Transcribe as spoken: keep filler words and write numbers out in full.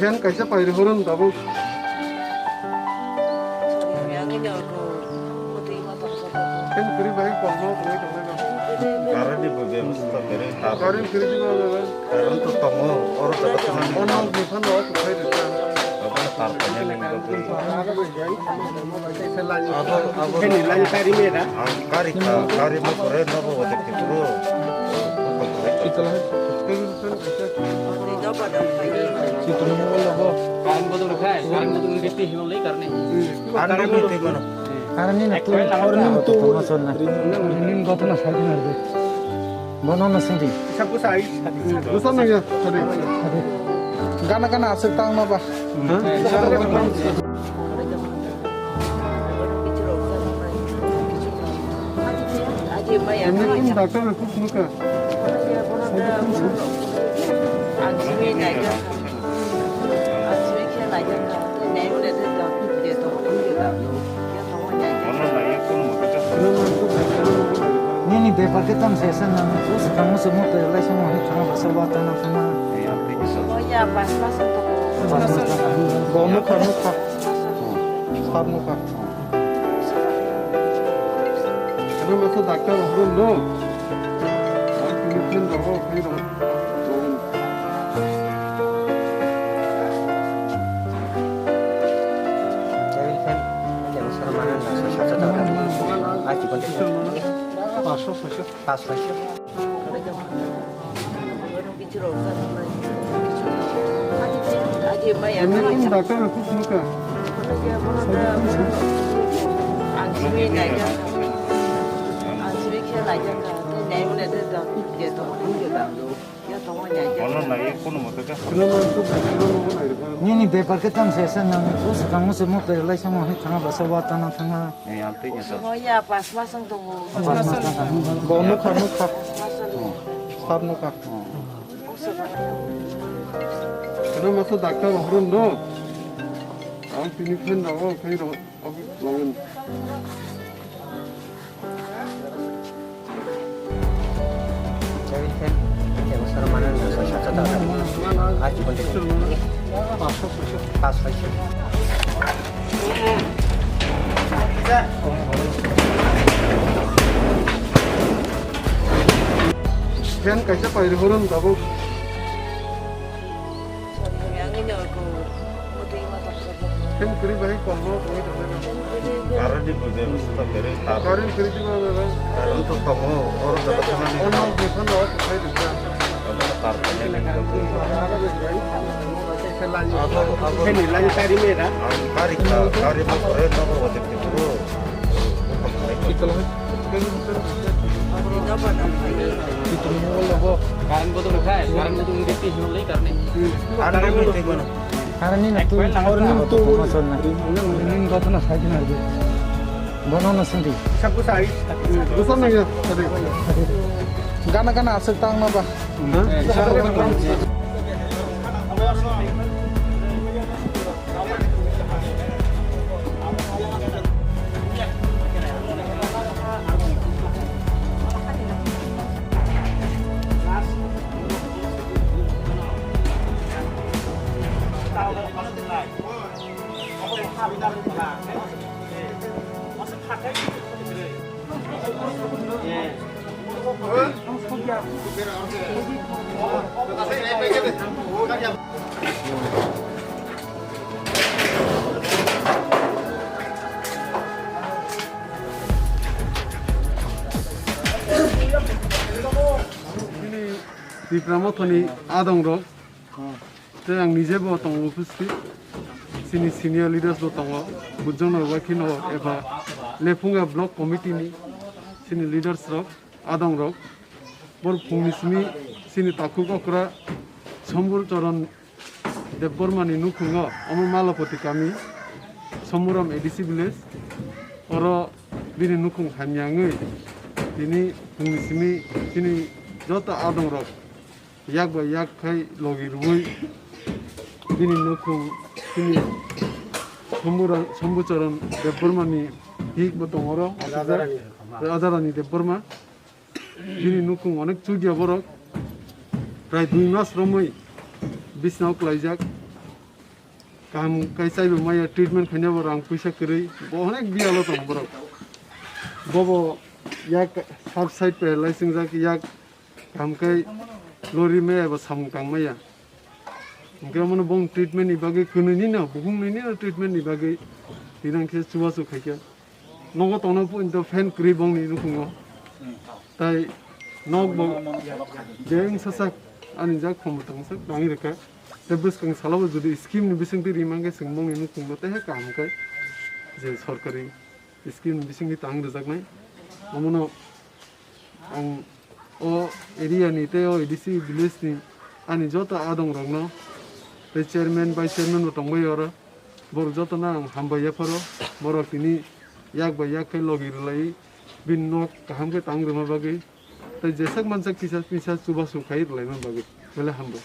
Fan kaisa pairi horo no tabuk. Fan kwrwi bai kolno tongwi tongnai no. Current ni bo bebostha kwrwi, tar. Current kwrwi ma bebostha. Current to tongo, oro jaga tongo. Ono buphano o kwthai rwkha. Abono tar painani bagwi. Abo, abo. Heni line kari me da? Ang kari kha, kari ma kore nobo wajak tipuro. Current bodol khai, current bodol khai, tei hino lei karne. Ano ni tei mano. Current ni na tu, current ni tu. Nin gotna sai na. Bono na sindi. Gana gana aswk tang ma ba. Doctor kuk nuka. Nini bepar khe tamo se asa nang, o swkang muchungma twi lai songma hai thangma bwsa watana thangma. Pas mas thang. Bo nukha, nukha. Sar nukha. Ano masa doctor horo no. Ang tini phin rogo, phin rogo. Paso, paso. Ini pun doctor aku suka. Ono nai kono mote ka. Nini bepar khe tamo se asa nang, o swkang muchungma twi lai songma hai thangma bwsa watana thangma. Eh, ang tei nyata. Pas mas thang. Bo nukha, nukha. Sar nukha. Ano masa doctor horo no. Ang tini phin rogo, phin rogo. Fan kaisa pairi horo no tabuk. Fan kwrwi bai kolno tongwi tongnai no. Current ni bo bebostha kwrwi, tar. Current kwrwi tongma bebostha. Current to tongo, oro jaga tongnani. Ono buphano o kwthai rwkha. Abono tar painani bagwi. Abo, abo. Fan ni line kari me da? Ang kari kha, kari ma kore nobo wajak tipuro. Current bodol khai, current bodol khai, tei hino lei karne. Ano ni tei mano. Current ni na tu, current ni tu. Nin gotna sai na. Bono na sindi. Gana gana aswk tang ma ba. Bini Tipra Mothani adong rok. Tei ang nije bo tongo upsthit. Chini senior leaders bo tongo. Bujokno bai kheno eba Lephunga block committee ni chini leaders rok, adong rok. Bor phungni simi chini takhuk okra Sambur Charan Debbarma ni nukhungo omo Malapati kami Samburam A D C village. Oro bini nukhung hamya wngwi tini phungni simi chini joto adong rok yak bai yak khai logi rwui bini nukhung chini Sambura-, Sambucharan Debbarmani Hik bo tong oro, Rajarani. Rajarani Debbarma. Bini nukung onek chukya borok. Prai dui mas romwi bisnao klaijak. Kaham kai chaibo maya, treatment khainabo rang puisa kwrwi. Bo onek biyalo tong borok. Bobo yak half side paralysis wngjak, yak kaham kai lori maya bo samung tang maya. Hingke omono bong treatment ni bagwi kwnwi nino, bukhung nwi nino treatment ni bagwi tinang khe chubachu khaikha. Nogo tongna pun to fan kwrwi bongni nukhungo. Tai nok bo je wngsasak ani jak khombo tongsak tangwi rwkha. Tei bwskang salabo jodi scheme ni bisingtwi rimang khe chwng bongni nukhungo tei kaham khe je sorkari scheme ni bisingtwi tang rwjaknai. Omono ang o area ni tei o A D C village ni ani joto adong rokno tei chairman, vice chairman bo tongbai oro. Borok jotono ang hambai yapharo, borok tini yak bai yak khe logi rwlai bini nok kaham khe tang rwma bagwi tei jeswk mansak kisa kisa chubachu khai rwlaima bagwi belai hambai.